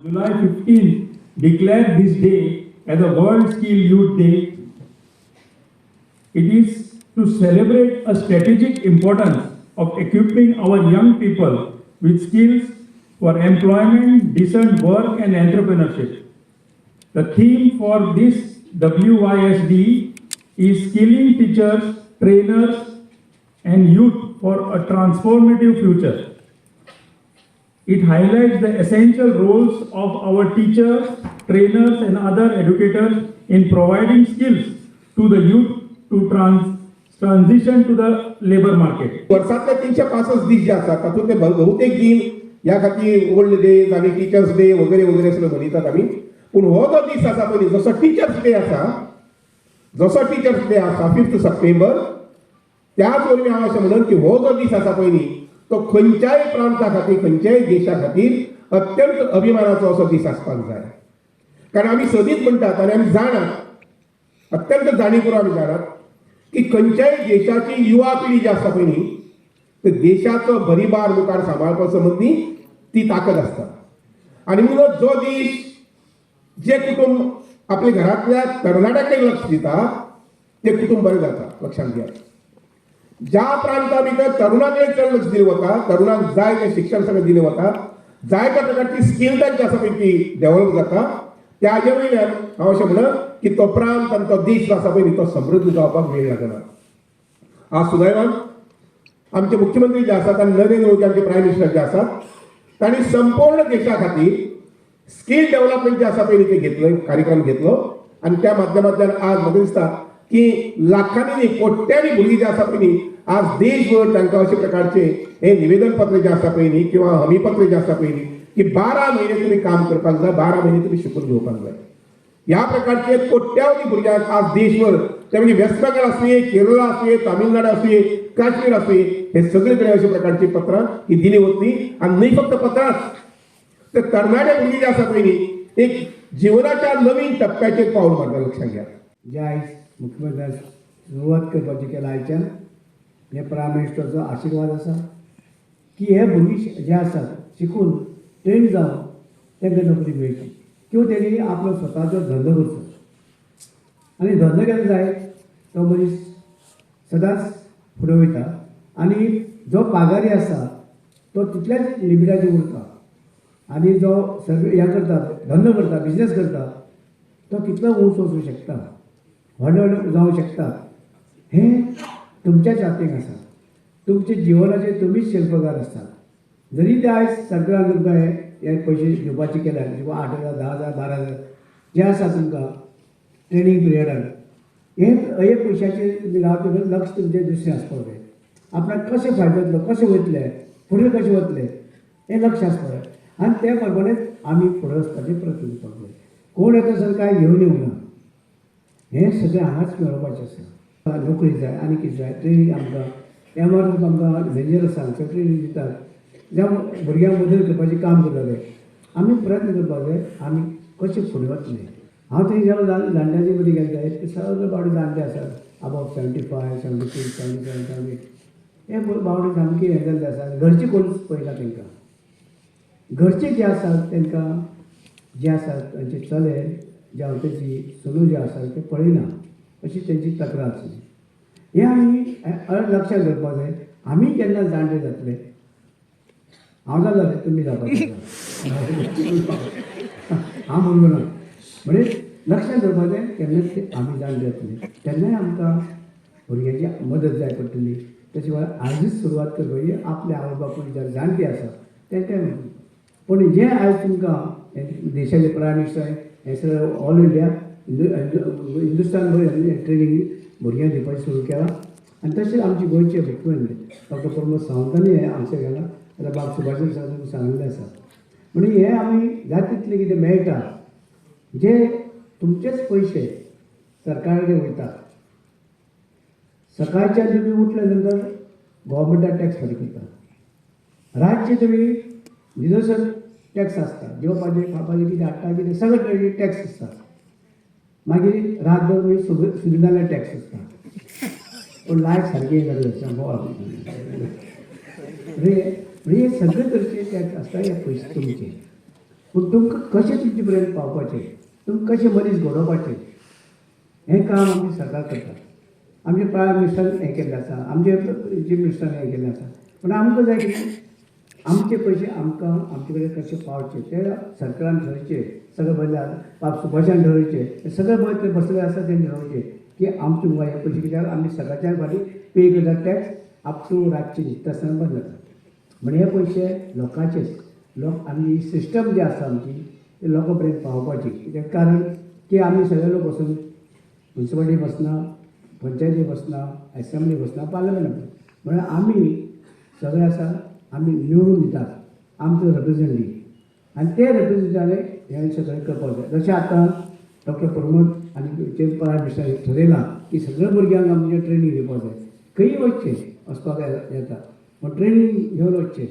July 15 declared this day as a World Skill Youth Day. It is to celebrate a strategic importance of equipping our young people with skills for employment, decent work, and entrepreneurship. The theme for this WYSD is skilling teachers, trainers, and youth for a transformative future. It highlights the essential roles of our teachers, trainers, and other educators in providing skills to the youth to transition to the labor market. वर्सांतले 365 दीस जे आसात, तातूंतले बहुतेक दीन ह्या खातीर old days आनी teachers day वगैरे वगैरे सगळें मनयतात आमी. पूण हो जो दीस आसा पळय, जसो टिचर्स डे आसा, जसो टिचर्स डे आसा 5 सप्टेंबर, त्याच वरवीं हांव अशें म्हणन की हो जो दीस आसा पळय न्ही, तो खंयच्याय प्रांता खातीर, खंयच्याय देशा खातीर अत्यंत अभिमानाचो असो दीस आसपाक जाय. कारण आमी सदींच म्हणटात आनी आमी जाणात, अत्यंत जाणीवपूर्वक आमी जाणात की खंयच्याय देशाची युवा पिढी जी आसता पळय न्ही, ते देशाचो भरीभार मुखार सांबाळपा संबंदी ती ताकद आसता. आनी म्हणून जो देश, जे कुटुंब आपल्या घरांतल्या तरणाट्याकडेन लक्ष दिता, ते कुटुंब बरें जाता. लक्षांत घेयात, ज्या प्रांता भितर तरुणा कडेन चड लक्ष दिलें वता, तरुणांक जाय तें शिक्षण सगळें दिलें वता, जाय त्या प्रकारची स्कील तांची आसा पळय ती डेव्हलप जाता, त्याजे वयल्यान हांव अशें म्हणन की तो प्रांत आनी तो देश जो आसा पळय न्ही, तो समृद्ध जावपाक वेळ लागना. आज सुदैवान आमचे मुख्यमंत्री जे आसात आनी नरेंद्र मोदी आमचे प्रायम मिनिस्टर जे आसात, तांणी संपूर्ण देशा खातीर स्कील डेव्हलपमेंट जे आसा पळय न्ही, ते घेतलो, कार्यक्रम घेतलो. आनी त्या माध्यमांतल्यान आज म्हाका दिसता की लाखांनी न्ही, कोट्यांनी भुरगीं जे आसा पळय न्ही, आज देशभर तांकां अशे प्रकारचे हे निवेदन पत्र जे आसा पळय न्ही किंवा हमीपत्र जे आसा पळय न्ही की 12 म्हयने तुमी काम करपाक जाय, 12 म्हयने तुमी शिकून घेवपाक जाय, ह्या प्रकारचे कोट्यावधी भुरग्यांक आज देशभर, ते म्हणजे वेस्ट बेंगाल आसुये, केरळ आसुये, तामिळनाडू आसुये, काश्मीर आसुये, हे सगळे कडेन अशा प्रकारची पत्रां ही दिली वतली. आनी न्हय फक्त पत्रांच, तर तरणाटे भुरगीं जे आसा पळय न्ही, एक जिवनाच्या नवीन टप्प्याचेर पावल मारता. लक्षात घ्या. जे आयज मुख्यमंत्र्यान सुरवात करपाची केला, आयच्यान हे प्रायम मिनिस्टराचो आशिर्वाद आसा की हे भुरगीं जे आसात, शिकून ट्रेन जावन तांकां नोकरी मेळची किंवा तेणी आपलो स्वताचो धंदो करचो. आनी धंदो केन्ना जाय, तो मनीस सदांच फुडें वयता आनी जो पागारी आसा तो तितल्याच लिमिटाचेर उरता. आनी जो सगळे हें करता, धंदो करता, बिजनेस करता, तो कितलो उंच वचूंक शकता, व्हडले व्हडले जावंक शकता. हें तुमच्याच हातीक आसा. तुमच्या जिवनाचे तुमीच शिल्पकार आसतात. जरी ते आयज सरकारान तुमकां हे हे पयशे दिवपाचे केल्यार, किंवा 8,000, 10,000, 12,000 जे आसा तुमकां ट्रेनींग पिरियडाक, हे हे पयशाचेर तुमी रावते, लक्ष तुमचें दुसरें आसपाक जाय. आपणाक कशें फायदो जातलो, कशें वयतले फुडें, कशें वतले, हें लक्ष आसपाक जाय. आनी ते प्रमाणेच आमी फुडें वचपाचे प्रयत्न करपाक जाय. कोण येता सर काय घेवन येवना, हें सगळें हांगाच मेळोवपाचें आसा. नोकरी जाय आनी कितें जाय, ट्रेनींग आमकां एम आर आमकां मॅनेजर आसा हांगसर, ट्रेनींग दितात, ज्या भुरग्यांक मदत करपाचें काम करता. ते आमी प्रयत्न करपाक जाय, आमी कशें फुडें वतले. हांव थंय गेलो, जाणट्यांचे मदीं गेले जायत, ते सगळे बावडे जाणटे आसात, above 75, 76, 77, 78. हे बावडे सामके हें जाल्ले आसा. घरचे कोणूच पळयना तांकां. घरचे जे आसात, तांकां जे आसात तांचे चले जावं तेची सुनो जे आसात, ते पळयना अशी तेंची तक्रार आसली. हें आमी लक्षांत दवरपाक जाय. आमी केन्ना जाणटे जातले. हांव जालो, तुमी जावपाचे, हांव म्हणून ना. म्हणजे लक्षांत दवरपाक जाय, केन्नाच ते आमी जाणटे जातले, तेन्नाय आमकां भुरग्यांची मदत जाय पडटली. तशें वेळार आयजूच सुरवात करपाची, आपले आवय बापूय जर जाणटे आसा तेंकां. पूण जें आयज तुमकां देशाचे प्रायम मिनिस्टर हें सगळें ऑल इंडिया, हिंदुस्तान भर ट्रेनींग भुरग्यांक दिवपाचें सुरू केलां. आनी तशेंच आमचे गोंयचे मुख्यमंत्री डॉक्टर प्रमोद सावंतांनी हें हांगसर केलां. जाल्यार बाब सुभाष साहेब सांगिल्लें आसा. म्हणून हें आमी जाता तितलें कितें मेळटा, जे तुमचेच पयशे सरकारा कडेन वयता. सकाळच्यान तुमी उठले नंतर गव्हर्मेंटाक टॅक्स फारीक करता. रातचे तुमी न्हिदसर टॅक्स आसता, जेवपाचें, खावपाचें, कितें हाडटा, कितें सगळें टॅक्स आसता. मागीर रातभर मागीर सुगिनाल्यार टॅक्स आसता. पूण लायट सारकी येना सामको. म्हणजे म्हणजे हे सगळे तरेचे टॅक्स आसता. हे पयशे तुमचे. पूण तुमकां कशें तुमचे पर्यंत पावपाचें, तुमकां कशें मनीस घडोवपाचें, हें काम आमचें सरकार करता. आमचे प्रायम मिनिस्टरान हें केल्लें आसा, आमचे चीफ मिनिस्टरान हें केल्लें आसा. पूण आमकां जाय कितें, आमचे पयशे आमकां आमचे कडेन कशे पावचे ते सरकारान ठरोवचे. सगळे बदले बाब सुभाषान ठरोवचे, हे सगळे पळय ते बसले आसा तेणी ठरोवचे की आमचे मुखार हे पयशे, कित्याक आमी सकाळच्यान फाटीं पे करता टॅक्स अप टू रातचे न्हिदता आसतना बंद जाता. म्हण हे पयशे लोकांचेच, लोक आमी सिस्टम जी आसा आमची ती लोकां पर्यंत पावोवपाची. कित्याक कारण की आमी सगळे लोक वचून म्युनिसिपालिटी बसना, पंचायती बसना, एसेंब्ली बसना, पार्लमेंट बसना. म्हणल्यार आमी सगळे आसा आमी निवडून दितात आमचो रिप्रेझेंटेटीव, आनी ते रिप्रेझेंटेटिवांनी हें सगळें करपाक जाय. जशें आतां डॉक्टर प्रमोद आनी जे प्रायम मिनिस्टर ठरयलां की सगळ्या भुरग्यांक आमचें ट्रेनींग दिवपाक जाय, खंयी वचचें वचपाक येता, पूण ट्रेनींग घेवन वचचें.